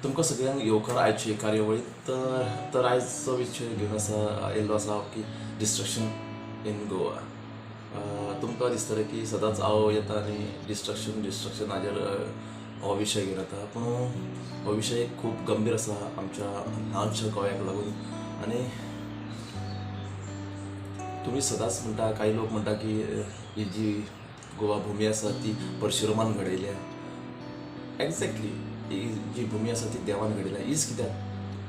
तुमकां सगळ्यांक येवकार आयचे कार्यावळींत. तर तर आयजचो विशय घेवन आसा येयल्लो आसा की डिस्ट्रक्शन इन गोवा. तुमकां दिसतलें की सदांच हांव येता आनी डिस्ट्रक्शन डिस्ट्रक्शन हाजेर हो विशय घेवन येता, पूण हो विशय खूब गंभीर आसा आमच्या ल्हानशा गोंयाक लागून. आनी तुमी सदांच म्हणटा, कांय लोक म्हणटा की ही जी गोवा भुमी आसा ती परशुरामान घडयल्या. एग्जॅक्टली, ही जी भुमी आसा ती देवान घडयल्या. हीच कित्याक,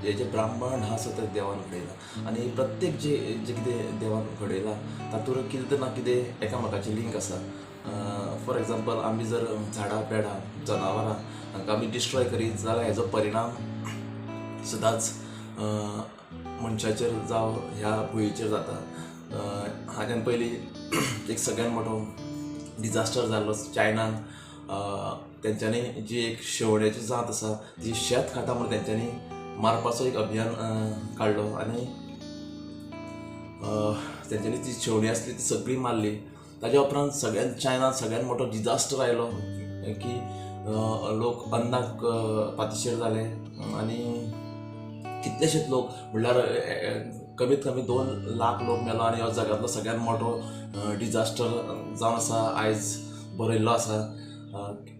हे जे ब्राह्मण आसा ते देवान घडयला आनी प्रत्येक जे जे कितें देवान घडयला तातूंत कितें ना कितें एकामेकाचें लिंक आसा. फॉर एग्जाम्पल, आमी जर झाडां पेडां जनावरां हांकां आमी डिस्ट्रॉय करीत जाल्यार हेजो परिणाम सदांच मनशाचेर जावं ह्या भुंयेचेर जाता. हाज्यान पयलीं एक सगळ्यात मोठो डिजास्टर जाल्लो चायनान. तेंच्यांनी जी एक शेवण्याची जात आसा ती शेत खाता म्हूण तेंच्यांनी मारपाचो एक अभियान काडलो आनी तेंच्यांनी ती शेवणी आसली ती सगळी मारली. ताज्या उपरांत सगळ्यात चायनान सगळ्यात मोठो डिजास्टर आयलो की लोक अन्नाक पातिशेर जाले आनी कितलेशेच लोक, म्हणल्यार कमीत कमी 2 लाख लोक मेलो आनी हो जगांतलो सगळ्यात मोठो डिजास्टर जावन आसा, आयज बरयल्लो आसा.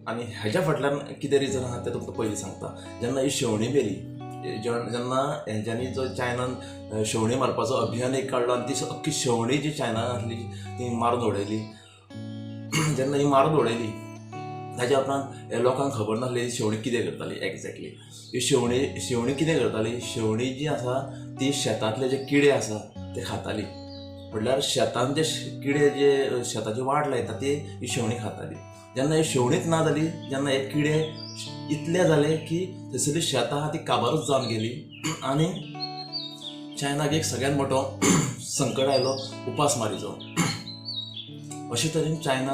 आनी हेज्या फाटल्यान कितें रिजन आहा तें तुमकां पयलीं सांगता. जेन्ना ही शेवणी मेली, जेन्ना हेंच्यांनी जो चायनान शेवणी मारपाचो अभियान एक काडलो आनी ती अख्खी शेवणी जी चायनान आसली ती मारून उडयली. जेन्ना ही मारून उडयली ताज्या उपरांत हे लोकांक खबर नासली ही शेवणी कितें करताली एग्जॅक्टली. ही शेवणी शेवणी कितें करताली, शेवणी जी आसा ती शेतांतले जे किडे आसा ते खाताली. म्हणल्यार शेतान जे किडे जे शेताची वाट लायता ती ही शेवणी खाताली. जेन्ना ही शेवणीच ना जाली, जेन्ना हे किडे इतले जाले की थंयसरली शेतां आहा ती काबारूच जावन गेली आनी चायनाक एक सगळ्यात मोठो संकट आयलो उपासमारीचो. अशे तरेन चायना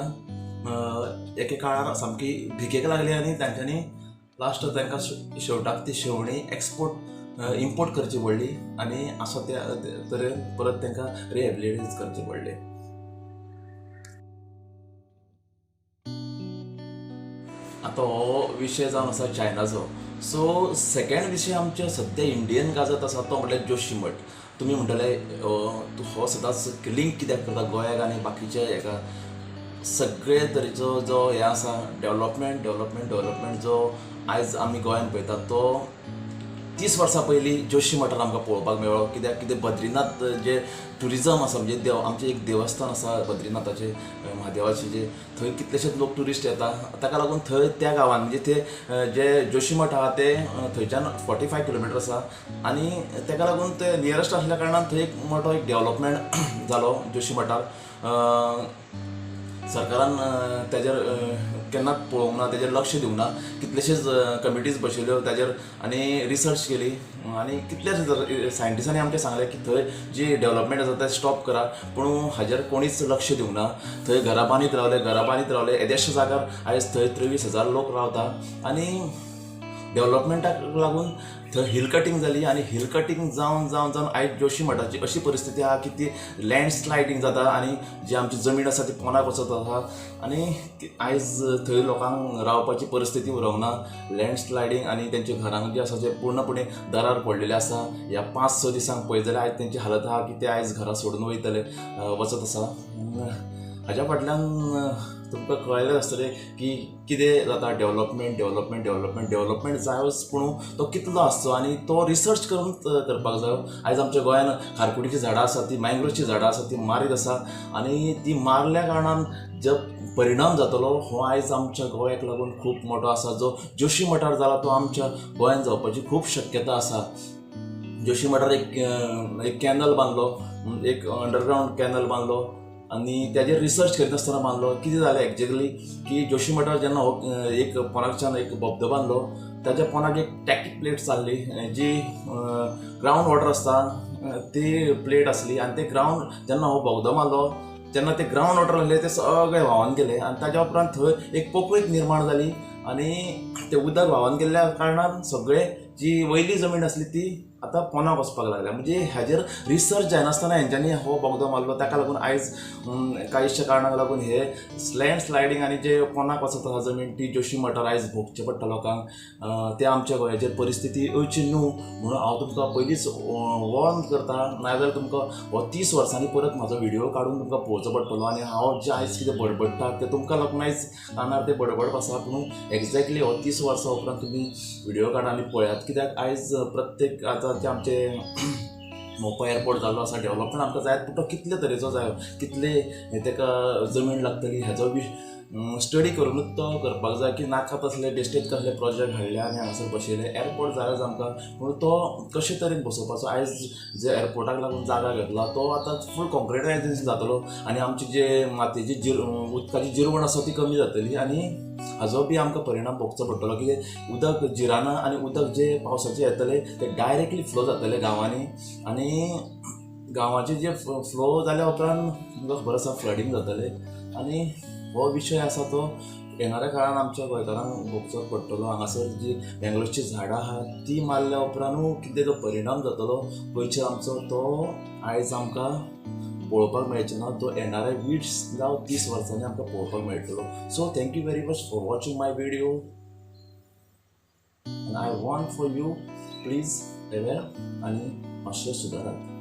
एके काळार सामकी भिकेक लागली आनी तांच्यांनी लास्ट तांकां शेवटाक ती शेवणी एक्सपोर्ट इम्पोर्ट करची पडली आनी आसा त्या तरेन परत तांकां रिहेबिलिटेट करचें पडलें. आतां हो विशय जावन आसा चायनाचो. सो सेकेंड विशय आमच्या सद्या इंडियन गाजत आसा तो म्हणल्यार जोशी मठ. तुमी म्हणटले तूं हो सदांच लिंक कित्याक करता गोंयाक आनी बाकीच्या हेका. सगळे तरेचो जो हें आसा डेवलपमेंट डेवलपमेंट डेवलपमेंट जो आयज आमी गोंयान पळयतात तो 30 वर्सां पयलीं जोशी मठान आमकां पळोवपाक मेळ्ळो. कित्याक कितें बद्रीनाथ जे ट्युरिजम आसा, म्हणजे देव आमचें एक देवस्थान आसा बद्रीनाथाचें म्हादेवाचें, जे थंय कितलेशेच लोक ट्युरिस्ट येता. ताका लागून थंय त्या गांवान म्हणजे ते जे जोशी मठ आहा ते थंयच्यान 45 किलोमिटर आसा आनी ताका लागून ते नियरस्ट आसल्या कारणान थंय एक मोठो एक डेवलपमेंट जालो जोशी मठार. सरकारान तेजेर केन्नाच पळोवंक ना, तेजेर लक्ष दिवंक ना. कितलेशेच कमिटीज बसयल्यो ताजेर आनी रिसर्च केली आनी कितलेशेच सायंटिस्टांनी आमकां सांगलें की थंय जी डेवलपमेंट आसा तें स्टॉप करा, पूण हाजेर कोणीच लक्ष दिवंक ना. थंय घरां बांदीत रावले, घरां बांदीत रावले. येद्याश्या जाग्यार आयज थंय 23,000 लोक रावता आनी डेवलपमेंटाक लागून थंय हिल कटींग जाली आनी हिल कटींग जावन जावन जावन आयज जोशी मठाची अशी परिस्थिती आहा की ती लँडस्लायडींग जाता आनी जी आमची जमीन आसा ती पोंदाक वचत आसा आनी आयज थंय लोकांक रावपाची परिस्थिती उरोंक ना. लँडस्लायडींग आनी तेंच्या घरांक जे आसा ते पूर्णपणे दरार पडलेले आसा. ह्या 5-6 दिसांक पळयत जाल्यार आयज तेंची हालत आहा की ते आयज घरां सोडून वयतले वचत आसा. हाज्या फाटल्यान तुमकां कळ्ळें आसतलें की कितें जाता. डेवलपमेंट डेवलपमेंट डेवलपमेंट डेवलपमेंट जायोच, पूण तो कितलो आसचो आनी तो रिसर्च करून करपाक जायो. आयज आमच्या गोंयान खारकुडीचीं झाडां आसा, ती मँग्रोवची झाडां आसा ती मारीत आसा आनी ती मारल्या कारणान जो परिणाम जातलो हो आयज आमच्या गोंयाक लागून खूब मोठो आसा. जो जोशी मठार जाला तो आमच्या गोंयान जावपाची खूब शक्यता आसा. जोशी मठार एक कॅनल बांदलो, एक अंडरग्रावंड कॅनल बांदलो आनी तेजेर रिसर्च करिनासतना बांदलो. कितें जालें एक्जेक्टली की जोशी मठार जेन्ना हो एक पोनाकच्यान एक बोगदो बांदलो ताच्या पोनाक एक टॅक्टिक प्लेट चालली जी ग्रावंड वॉटर आसता ती प्लेट आसली आनी ते ग्रावंड जेन्ना हो बोगदो मारलो तेन्ना ते ग्रावंड वॉटर आसले ते सगळे व्हांवन गेले आनी ताज्या उपरांत थंय एक पोकळीक निर्माण जाली आनी तें उदक व्हांवन गेल्ल्या कारणान सगळे जी वयली जमीन आसली ती आतां पोंदाक वचपाक लागल्या. म्हणजे हाजेर रिसर्च जायनासतना हेंच्यांनी हो बोगदो मारलो. ताका लागून आयज कांयशा कारणाक लागून हे लँड स्लायडींग आनी जे पोंदाक वचत आसा जमीन ती जोशी मठार आयज भोगचें पडटा लोकांक. ते आमच्या गोंयाचेर परिस्थिती येवची न्हू म्हणून हांव तुमकां पयलींच वॉर्न करता, नाजाल्यार तुमकां हो 30 वर्सांनी परत म्हाजो व्हिडियो काडून तुमकां पळोवचो पडटलो. आनी हांव जें आयज कितें बडबडटा तें तुमकां लोकांक आयज कानार तें बडबडप आसा, पूण एग्जॅक्टली हो 30 वर्सां उपरांत तुमी व्हिडियो काडा आनी पळयात. कित्याक आयज प्रत्येक आतां ते आमचे मोपा एअरपोर्ट जाल्लो आसा, डेवलपमेंट आमकां जाय, पूण तो कितले तरेचो जायो, कितले ताका जमीन लागतली हेजो बी स्टडी करुनूच तो करपाक जाय की नाका तसले बेश्टेच कसले प्रोजेक्ट हाडले आनी हांगासर बसयले. एअरपोर्ट जायच आमकां, पूण तो कशे तरेन बसोवपाचो. आयज जे एअरपोर्टाक लागून जागा घेतला तो आतां फूल कॉन्क्रिटायजेशन जातलो आनी आमची जे मातयेची उदकाची जिरवण आसा ती कमी जातली आनी हाजो बी आमकां परिणाम भोगचो पडटलो. कित्याक उदक जिराना आनी उदक जे पावसाचें येतलें तें डायरेक्टली फ्लो जातलें गांवांनी आनी गांवाचे जे फ्लो जाल्या उपरांत तुमकां खबर आसा फ्लडींग जातलें. आनी हो विशय आसा तो येणाऱ्या काळान आमच्या गोंयकारांक भोगचोच पडटलो. हांगासर जी बेंगलोरची झाडां आहा ती मारल्या उपरांतूय कितें तो परिणाम जातलो गोंयचेर आमचो तो आयज आमकां पळोवपाक मेळचें ना, तो येणाऱ्या 20 जावं 30 वर्सांनी आमकां पळोवपाक मेळटलो. So thank you very much for watching my video and I want for you please aware आनी मातशें सुदारात.